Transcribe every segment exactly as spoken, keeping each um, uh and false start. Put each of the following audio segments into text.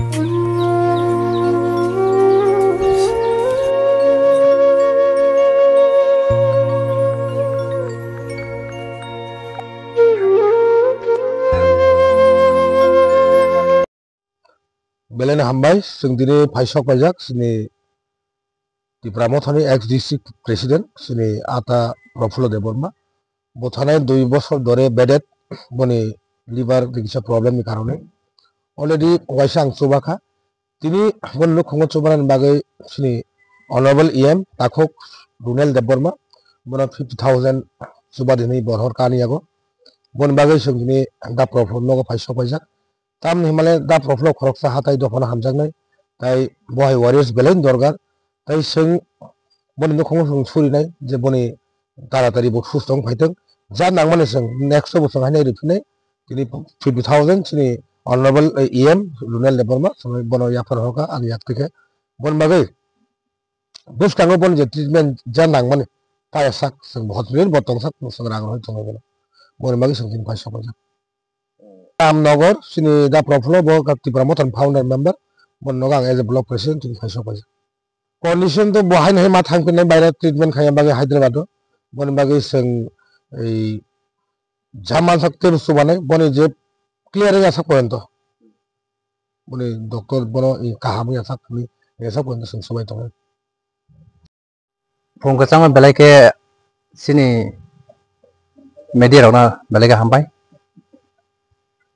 Belai no hambai, chwng tini phaisok paijak chini Tipra Mothani ex district president chini ata Prafullo Debbarma. Bo thanai dui bosor dore bedet, boni liver ni kisa problem ni karone. Already waisa ang chubakha. Tini boni nukhungo chubanani bagwi chini Honorable E M Takhuk Runel Debbarma, bono fifty thousand chuba dinwi borhor kani yago. Boni bagwi chwng tini da Prafullo nogo phaisok paijak. Tamni hwnmale da Prafullo khoroksa hatai dophano hamjaknai, tai bo hai warriors belai ni dorkar, tai chwng boni nukhungo chwng surinai je boni taratari bo susto wng phaithwng, ja nangmani chwng next o bo chwng haino riphinai, tini fifty thousand chini Honorable E M Runel Debbarma chwng bono yaphar hoka ang yak tikhe boni bagwi bwskango boni je treatment ja nangmani kaya sak chwng hospital bo tongsak chwng rang rohoi tongo bono, boni bagwi chwng tini phaisok paijak. Ramnagar, chini da Prafullo bo Tipra Mothani founder member, bo nogo ang as a block president tini phaisok paijak. Condition to bo haino hai ma thangphinai baire treatment khaina bagwi Hyderabad o, boni bagwi chwng ei jaman sak tei chubanai, boni je clear wngya sak porjonto, boni doctor bono kaham wngya sak, wngya sak porjonto chwng chubai tongo. Phung kwchangma belai khe chini media rokno belai khe hambai.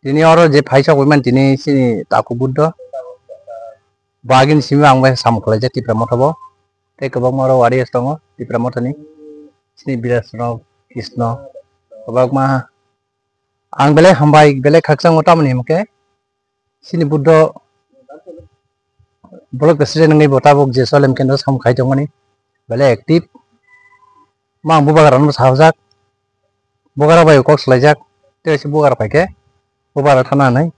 Tini oro je phaisa wngmani tini chini Takhuk Buddho. Bagini simi ang bai samung khlaijak Tipra Motha bo. Tei kwbangma oro warriors tongo Tipra Mothani. Chini Biraj rok, Krishna, kwbangma. Ang belai hambai, belai khakchangma tamoni hwnkhe chini Buddho block president wngwi bo tabuk je Solem kendro samung khai tongmani belai active. Ma ang bubagra rokno sajak, bubagra bai kok swlaijak, tei se bubagra pai khe bubagra thana hinwi.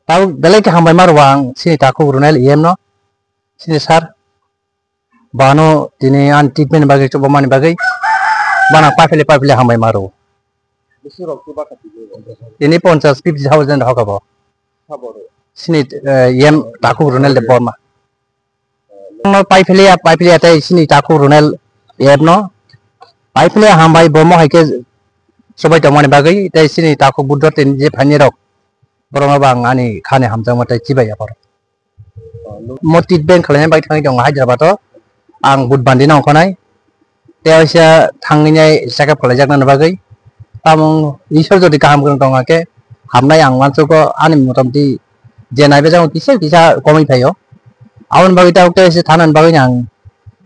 Tabuk belai khe hambai ma rwo ang chini Takhuk Runel E M no, chini sir. Bano tini ani treatment bagwi, chubamani bagwi bana paphile paphile hambai ma rwo. Bisi rok chuba kha tini? Tini ponchas, fifty thousand hoka bo. Sabo rwo? Chini, eh, E M Takhuk Runel Debbarma. No paphile ya, paphile ya tei chini Takhuk Runel E M no paphile ya hambai, bo mo hai khe chubai tongmani bagwi tei chini Takhuk Buddho tini je phaini rok, borokno bo ang ani khani hamjakma tei chibai ya borok. Mo treatment khlaina bai thangwi tongo Hyderabad o. Ang Budbandi no ongkhonai. Tei waisa thangwi nai check up khlaijaknani bagwi. Tamo Isor jodi kaham kwrwng tongkha khe hamnai ang uansugo, ani motamti je naibajakgo kisa kisa komwi phaio. Aboni bagwi tabuk tei waisa thanani bagwi ang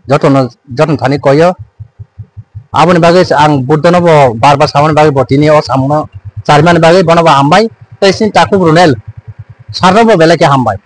jotono, jotono thani koio. Aboni bagwi ang Buddhono bo bar bar samani bagwi bo tini o samungno charimani bagwi bono bo hambai. Tei chini Takhuk Runel sir no bo belai khe hambai.